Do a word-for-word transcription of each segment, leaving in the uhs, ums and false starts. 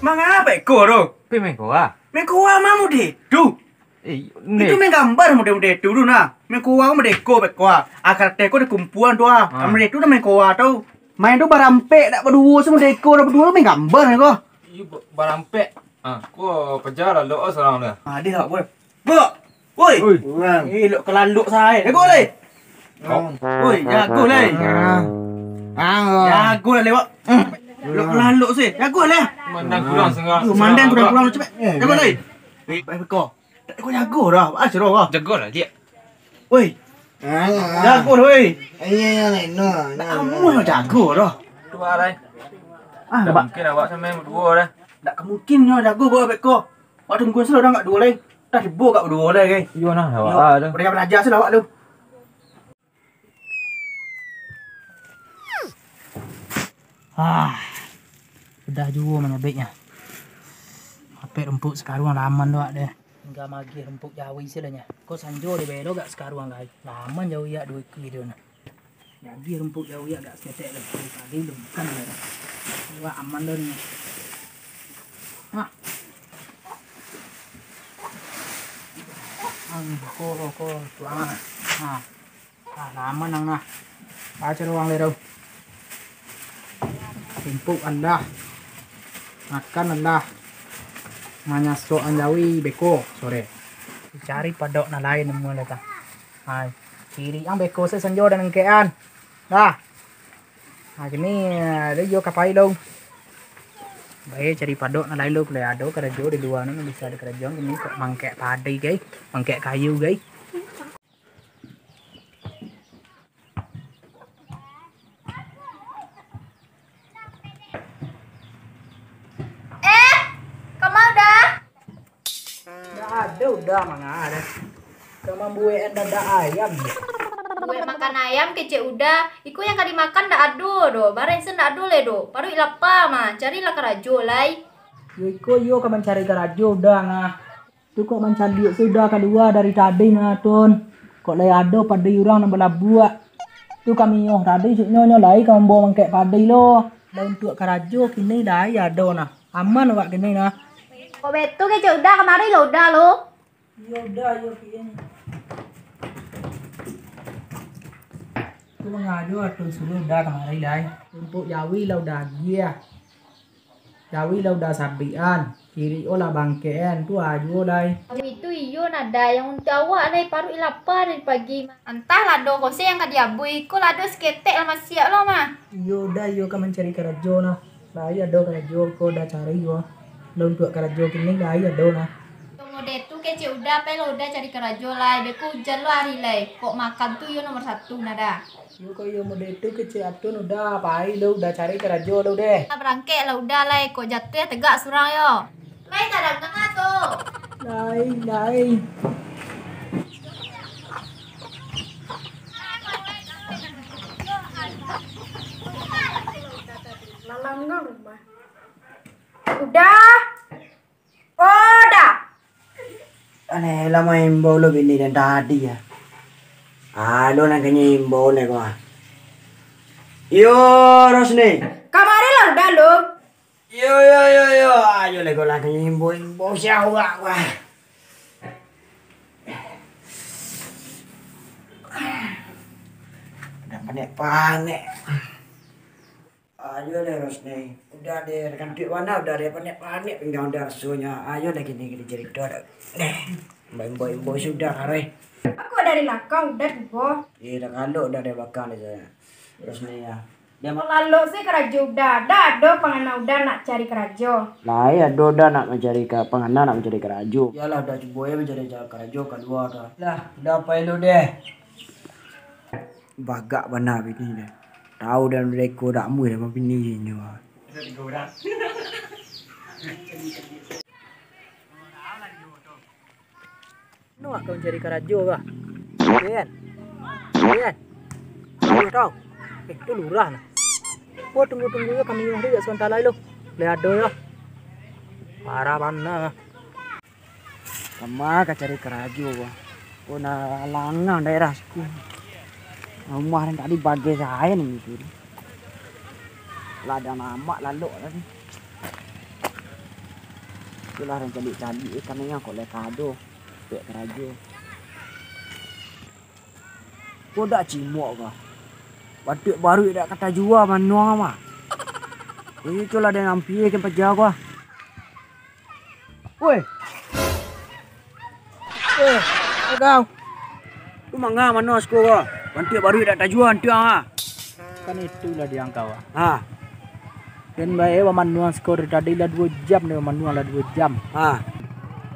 Manga beko tu? Pi main koa. Main koa mah mode tu. Eh, itu main gambar mode-mode tu tu nah. Main koa mode ko beko. Akal teko dikumpuan tu ah. Ha. Mode tu nah main koa tu. Main tu barampek dak baduo se mode ko dak baduo main gambar ko. Iyo, ba-, barampek. Ah, ko paja lah lo surang tu. Ah, dia tak boleh. Bok! Woi! Oi. Urang. Eh, lok kelalok sae. Jago lai. Kau. Woi, jago lai. Ah. Ah. Jago lah lewat. Lok kelalok se. Jago lah. Mandang kurang sengah. Mandang kurang-kurang cepet. Eh, jago lai. Eh, baik kau. Tak kau jago dah. Ah, seru kau. Jago lah, Cik. Woi. Ah. Jago, woi. Iya, iya, lain no. Tak kamu yang jago dah. Dua lai. Ah, tak mungkin awak sama yang berdua dah. Tak mungkin nyo jago kau baik kau. Awak tunggu selalu dah kat dua lai. Dah tibo kat dua lai, kai. Iyo nah, awak ah tu. Beraja-beraja se lah awak tu. Ah, sudah juo manyabiknyo. Apek rumpuk sakaruang laman tu awak deh. Tingga magih rumpuk jawi se lah nyo. Ko sanjo dibelo gak sakaruang, kai. Laman jawi awak duo ikua tu nah. Jadi rumput jauah agak saketek lah. Tadi tu bukan lah. Wah, aman dah ni. Ha. Ang, ko, ko, ko, tu aman. Ha. Ha, aman ang nah. Baca doang le tu. Rumput andah. Makan andah. Manyasok anjawi beko sore. Cari padok nan lain nemu lah tah. Hai, kiri ang beko se sanjo dan engkean. Dah. Ha, kini, ah, ado juo ka pai lo. Bae cari padok nan lain lo, kalau ado karajo di lua nan bisa dikarajoan kini kok mangkek padi gai, mangkek kayu gai. Eh, kama Uda? Ndak ado Uda manga deh. Ka mambuekan dadak ayam. Buek makan ayam kecek Uda. Iko yang ka dimakan ndak ado doh. Bareh se ndak ado lai doh. Paruik lapa mah. Carilah karajo lai. Yo iko iyo ka mancari karajo Uda nah. Tu kok mancaliak se Uda kalua dari tadi nah, Tun. Kok lai ado padi urang nan balabuak. Tu ka mioh tadi, cuknyo nyo lai ka mambawa mangkek padi lo. Lah untuak karajo kini lai ado nah. Aman awak kini nah. Kok betu kecek Uda kamari lo Uda lo. Iyo Uda, iyo kian. Tu mangajo atun suruh Uda kamari lai. Rumpuk jawi lah Uda agiah. Jawi lah Uda sabikan. Kiri o lah bangkekan. Tu ajo lai. Jawi tu iyo nah Da, yang untuak awak lai, paruik lapa dari pagi. Antah lado ko se yang ka diabuih, ko lado saketek lah masiak lo mah. Iyo Uda, iyo ka mancari karajo nah. Lai ado karajo ko Uda cari ko. Lah untuak karajo kini lai ado nah. Mode tu kecek Uda, pai lo Uda cari karajo lai. Beko ujan lo ari lai. Kok makan tu iyo nomor satu nah Da. Iyo ko iyo mode tu kecek atun Uda, pai lo Uda cari karajo lo deh. Barangkek lah Uda lai, kok jatuah tegak surang yo. Lai tadanga tu. Lai, lai. Malam no rumah. Uda. Uda. Aneh lah main bola bini dan tadi ya. Alo nak kenyo imbau ni kau. Yo, Rosni. Kamari lah Uda lo. Yo, yo, yo, yo. Ayo lah kau lah kenyo imbau, imbau siawak kau. Uda panek-panek. Ayo deh, Rosni. Uda deh, kantuik bana, Uda deh, panek-panek pinggang Uda rasonyo. Ayo deh, kini kita cerita deh. Deh, imbau-imbau sudah, kareh. Aku dari lakang, Uda tibo. Eh, dah kalau Uda dari belakang deh, Rosni ya. Dia ma- Lalok se karajo Uda, dak ado pangana Uda nak cari karajo. Lai ado Uda nak mancari ka-, pangana nak mancari karajo. Iyolah, Uda cubo ya mancari ja-, karajo kalua tu. Lah, Uda pai lo deh. Bagak bana bini deh. Tau dan mereka dak mui dah mabini inyo. Anu wak kau cari karajo kah? Iya kan? Iya kan? Aduh tau. Eh, tu lurah nah. Wah, tunggu-tunggu ya kami yang dia sebentar lai lo. Lai ado ya. Parah bana. Kama ka cari karajo, wah. Ko nah langang daerah situ. Rumah nan tadi bagai sae nan itu. Lah ada mamak lalok tadi. Itulah nan caliak-caliak, eh, kanai kok lai kado, pek karajo. Ko dak cimok kah? Bantuak baruik dak ka tajua manuang mah. Itulah den ampia ka paja ko ah. Woi. Eh, kau. Tu manga manuang siko ko? Bantuak baruik dak tajua antiang ah. Kan itulah di angkau ah. Ha. Den bae bamanuang siko dari tadi lah duo jam, den bamanuang lah duo jam. Ha.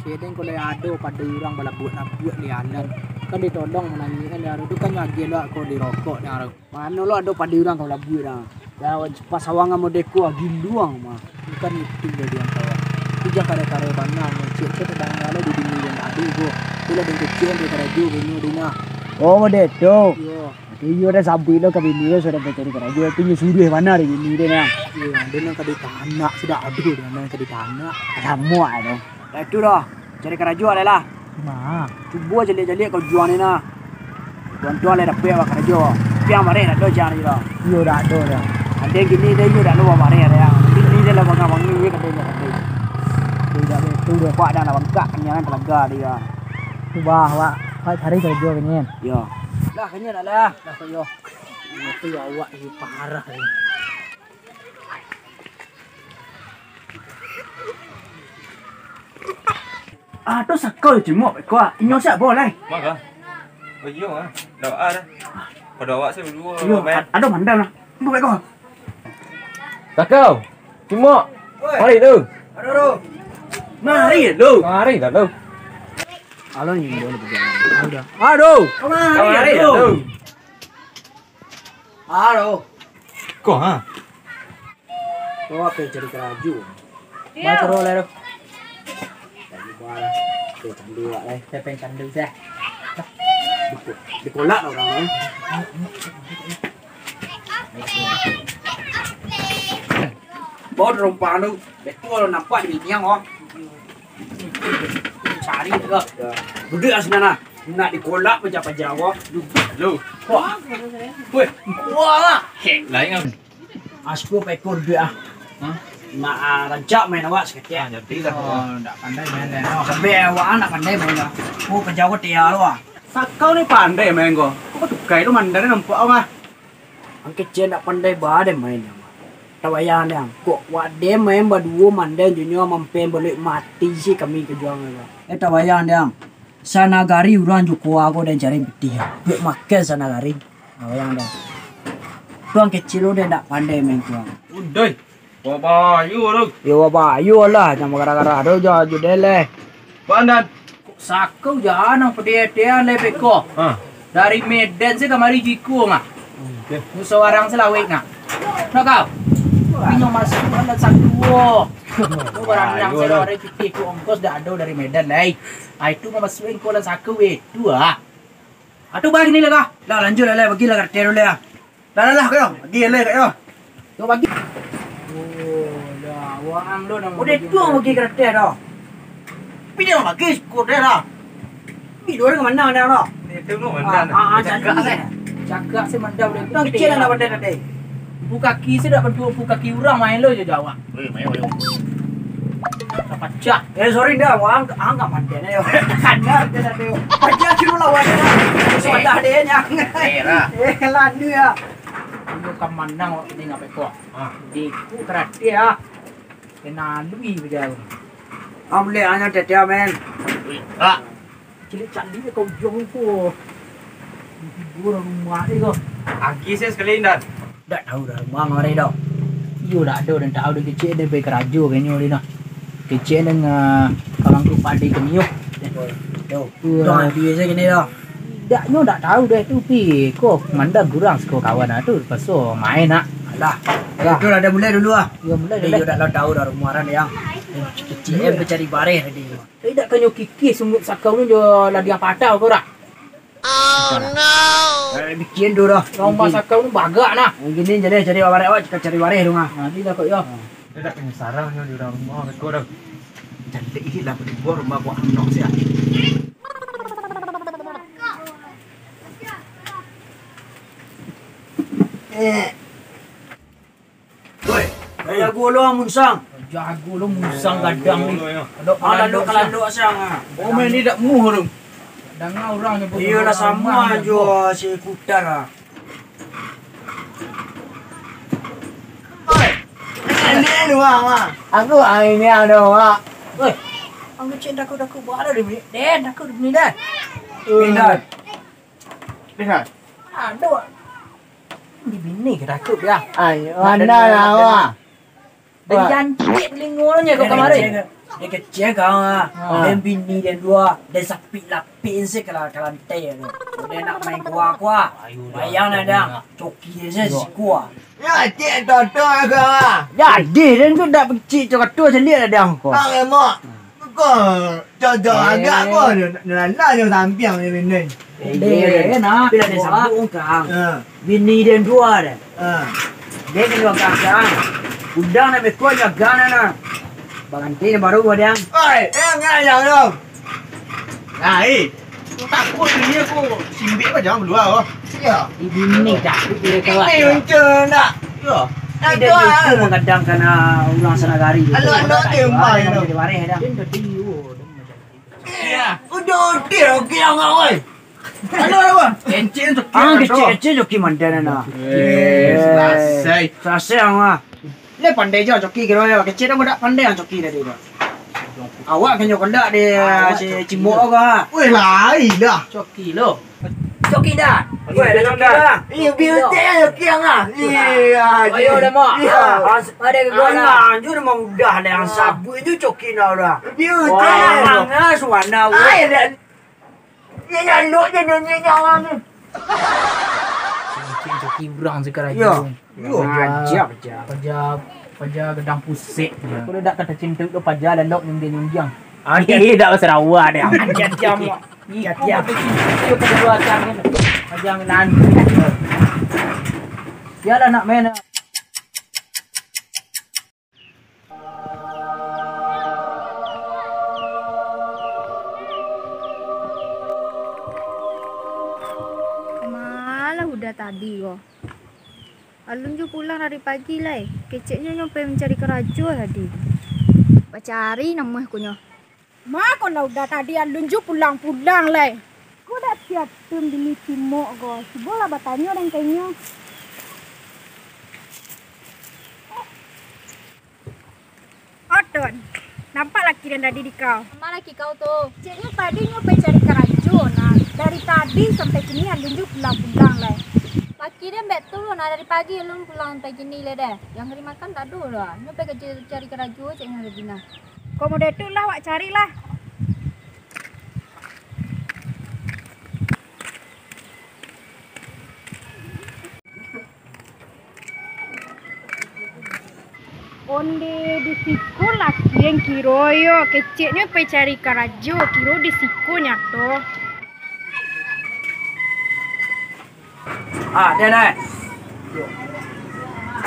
Sidin ko lai ado pado urang balabuak-labuak di alam. Kan ditodong manangikan di aru tu kan nyagih lah ko dirokok di aru. Mano lo ado pado urang ka balabuak dah. Dah pasawangan modeko ah, giluang mah. Bukan itu jadi angkau ah. Itu jan kare-kare bana, cek-cek bana lo di dunia yang tadi ko. Itulah den kecek den karajo kini dina. Oh, model tu. Iyo. Iyo dah sabuik lo ka bini lo sudah mencari karajo, tu nyo suruah bana di bini dia nah. Iyo, dia nan ka ditanak sudah ado dia nan ka ditanak. Samo ado. Dah itu dah, cari karajo alai lah. Nah. Cubo caliak-caliak ka ujuang ni nah. Tuan-tuan lai dapek awak karajo. Piang bareh dak ado jan ni dah. Iyo dak ado dah. Ado gini dah iyo dak lo bareh dah. Gini dah lah bangang-bangang ye kadai dak kadai. Dak ado tu dah. Pak dah nak bangkak kanyangan talaga dia. Cubo awak, awak cari karajo kanyan. Yo. Lah kanyan dah lah. Dah kok yo. Itu awak ni parah ni. Ah, tu sakau je cimok ko ah. Inyo siap boleh. Maka. Oh iyo ah. Dak ah dah. Pada awak saya berdua. Iyo, ado mandam lah. Ambo ko. Sakau. Cimok. Mari tu. Aduh, aduh. Mari tu. Mari dah tu. Alo ni dia ni pegang. Udah. Aduh. Mari tu. Aduh. Ko ha. Ko apo cari karajo? Iyo. Baca roh lah tu. Tadi barang. Tu candu awak lai. Siapa yang candu sah? Dikolak lah urang tu. Bawa rompang tu. Betul kalau nampak di biniang oh. Cari tu. Duduak lah sinan lah. Nak dikolak paja-paja awak. Lu. Wah. Weh. Wah lah. Hek. Lain kan. Asku paikor duit ah. Hah? Nak ah, rancak main awak saketek. Ah, jadi lah. Oh, ndak pandai main dah. Sampai awak ah, ndak pandai main dah. Oh, paja awak tia lo ah. Sakau ni pandai main ko. Kok tukai lo mandar ni nampak awak ah. Ang kecek ndak pandai ba den main. Tabayang deh ang. Kok wak den main baduo mandai jo nyo mampeng balik mati si kami kajuangan ko. Eh tabayang deh ang. Sanagari urang jo koa ko den cari pitih. Duit makan sanagari. Tabayang deh. Tu ang kecek lo den ndak pandai main ko ang. Udoi. Babayo tu. Yo babayo lah. Jangan gara-gara tu jo jo den leh. Pandan. Sakau jan ang padiah-padiah lai beko. Ha. Dari Medan se kamari jiko ngah. Oke. Musuh orang Selawik ngah. Nak kau? Inyo masuk dalam satu. Kau barang yang saya orang pitih tu ongkos dak ado dari Medan lai. Ah itu mau masukin ko dalam saku weh. Tu ah. Atu bagi ni lah kah? Lah lanjut lah, lah bagi lah kartel dulu lah. Dah, dah, lah, kau. Bagi, lah, kau. Kau bagi. Oh, dah, wang lo nang. Udah tu bagi kartel dah. Pi dia bagi skor dia dah. Pi dua orang mana dah dah. Itu lu mana? Ah, ah, cakap sih. Cakap sih mandam dia. Kecil lah dah pandai tadi. Bukaki sih dak bantu bukaki urang main lo je jawab. Weh, main, main. Pacah. Eh, sorry dah, wang angkat mandian ayo. Kanyar dia tadi. Pacah kilo lawan dia. Sudah dia nyang. Eh, lah. Eh, landu ya. Lu kamanang waktu ni ngapai kau? Ah. Di ku karate ya. Kena lui bejauh. Amlek hanya tete men. Ah. Cilik calik kau jong ko. Tidur rumah ni kau. Agi saya sekali Indan. Dak tahu dah rumah ngari dah. Iyo dak ado dan tahu dah kecil dia pergi kerajo kanyo dia nah. Kecil dengan kawan tu padi kemiuh. Yo. Dah biasa kini dah. Dak nyo dak tahu dah tu pi ko mandang kurang seko kawan ah tu paso main nak. Alah. Dah. Itu dah mulai dulu ah. Yo mulai dulu. Iyo dak lah tahu dah rumah orang yang kecil eh mencari bareh tadi. Tapi dak kanyo kikih sungguh sakau ni jo ladiang patah ko dak? Oh no. Eh, bikin tu dah. Lomba sakau ni bagak nah. Gini jadi cari wareh awak cakap cari wareh tu mah. Nah, ni dah kok yo. Dia dak kanyo sarang nyo di dalam rumah ko dah. Cantik gila beri buah rumah buah anok siap. Eh. Woi, lagu lo munsang. Jago lo musang gadang ni. Alah, lo kalandok siang ah. Oh, main ni dak muh tu. Danga urang nyebut. Iyolah, samo ajo si Kutar ah. Oi. Ini luar, Mak. Aku hari ni ada, Mak. Oi. Ang kecil daku-daku buat ada di minit. Den, daku di minit, Den. Pindah. Pindah. Aduh. Di bini ke daku dia? Ayo, mana lah, Mak? Dari jantik telingonyo kau kamari. Dia kecil kau ah. Ha. Dan bini dan dua, dan sapik lapik se kalau kalantai tu. Dia nak main kuah-kuah. Bayang lah dah. Coki dia se sikuah. Ya, cik toto kau ah. Jadi dan tu dak becik cok tu caliak dah dah kau. Ah, mak. Kau cocok agak kau nalala jo sampiang ni bini. Eh, nak. Bila dia sabuk kau. Ha. Bini dia dua dah. Ha. Dia kena agak-agak. Udang nak beko jaga nak. Baranti ni baru gua dia. Oi, eh, enggak ya, Bro. Nah, eh. Takut dia ko simbik apa jangan keluar oh. Ya. Ibu ni dah. Ini muncul nak. Ya. Dia itu menggadangkan urang sanagari. Anak-anak dia main tu. Jadi waris dah. Dia tadi. Ya. Udah dia okey angah oi. Halo, halo. Kecil tu. Ah, kecil-kecil joki mandan nah. Eh, selesai. Selesai angah. Ni pandai jo joki kiro yo. Kecil dah budak pandai ang joki tadi tu. Awak kanyo kondak di si Cimok ko. Weh, lain dah. Joki lo. Joki dah. Weh, dah joki dah. Iyo, biar dia joki angah. Iya. Ayo dah mak. Iya. Ada ke gua lah. Anjur memang udah dah yang sabut tu joki dah udah. Dia angah suana. Ai dah. Dia nyaluk je dia nyawa ni. Mungkin joki urang sekarang. Yo. Yo. Paja, paja, paja gadang pusek. Aku dah dak kata cinta tu paja lalok nyunggiang-nyunggiang. Ah, dia dak basarawa dia. Jam. Jam. Paja nan. Biarlah nak main. Kamalah udah tadi ko. Alun jo pulang dari pagi lai. Keceknyo nyo pai mancari karajo tadi. Bacari namuah kunyo. Ma ko lah udah tadi alun jo pulang-pulang lai. Ko dak siap tu bini Cimok ko. Cubolah batanyo dek inyo. Oton, nampak laki den tadi di kau? Nama laki kau tu? Keceknyo tadi nyo pai cari karajo nah. Dari tadi sampai kini alun jo pulang-pulang lai. Laki den bek tu nah, dari pagi alun pulang sampai kini lai deh. Yang hari makan tak ado lah. Nyo pai cari karajo ceknyo tadi nah. Kok model tu lah, wak carilah. Onde di siko laki den kiro yo, keceknyo pai cari karajo, kiro di siko nyato. Ah, den, eh.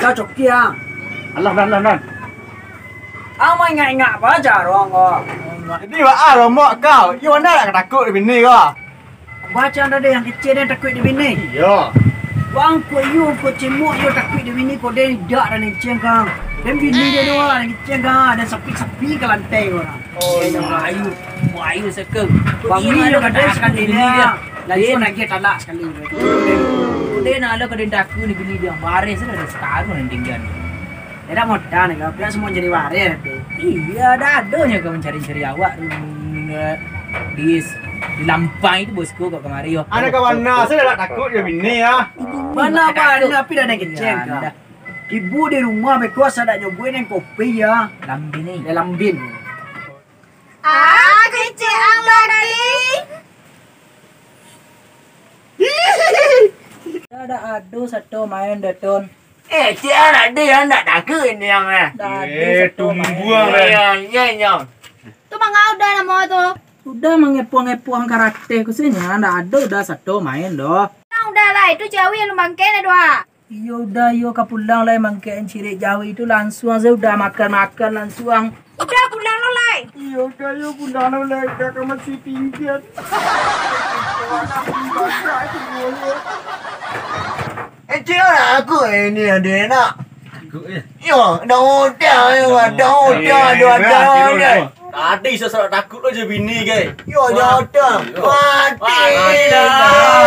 Kau coki, ah. Alah, nan, nan, nan. Ang maingak-ingak baja urang ko. Jadi, baa rombok kau? Iyo, nak takuik dek bini ko? Baca tadi yang kecek den takuik dek bini. Iyo. Bang, ko iyo, ko Cimok iyo takuik dek bini, ko den idak den enceng kang. Den bini den doh den enceng kang, den sapi-sapi ka lantai ko. Oh, iyo. Ayu, ayu seke. Bami iyo kata akan bini dia. Lalu lagi talak sekali. Ko den nak lo ka den takuik dek bini dia. Baris sudah sekarang nan tinggal. Indak modal nih, kalau pihak semua jadi waris nanti. Iya, dak adonyo kau mancari-cari awak tu, di, di Lampang itu bosku kok kamari yo. Anak kawan nah, saya dak takuik jo bini ya. Mana apa anak tapi dak ada kecil kah? Ibu di rumah beko asa dak nyobuik neng kopi ya. Lambin ni. Ya lambin. Ah, kecil ang lagi. Dak ado sato main dah ton. Eh, cik anak dia ndak takuik ni ang eh. Dah ado sato main. Tumbuang eh. Iya, iya, iya. Tu mangau dah namo tu. Udah mangepuang-ngepuang karateh ku sini, ndak ado dah sato main doh. Ang udah lah, itu jawi yang lu mangke dah doa. Iyo udah, iyo ka pulang lai mangke cirik jawi tu langsuang sajo udah makan-makan langsuang. Udah pulang lo lai. Iyo udah, iyo pulang lo lai, dah ka masih pinggian. Eh, cik, aku ini ada enak. Yo, dah udah, yo, dah udah, dah udah, dah udah. Tadi sasarak takut lo je bini, gai. Yo, dah udah. Mati. Mati dah.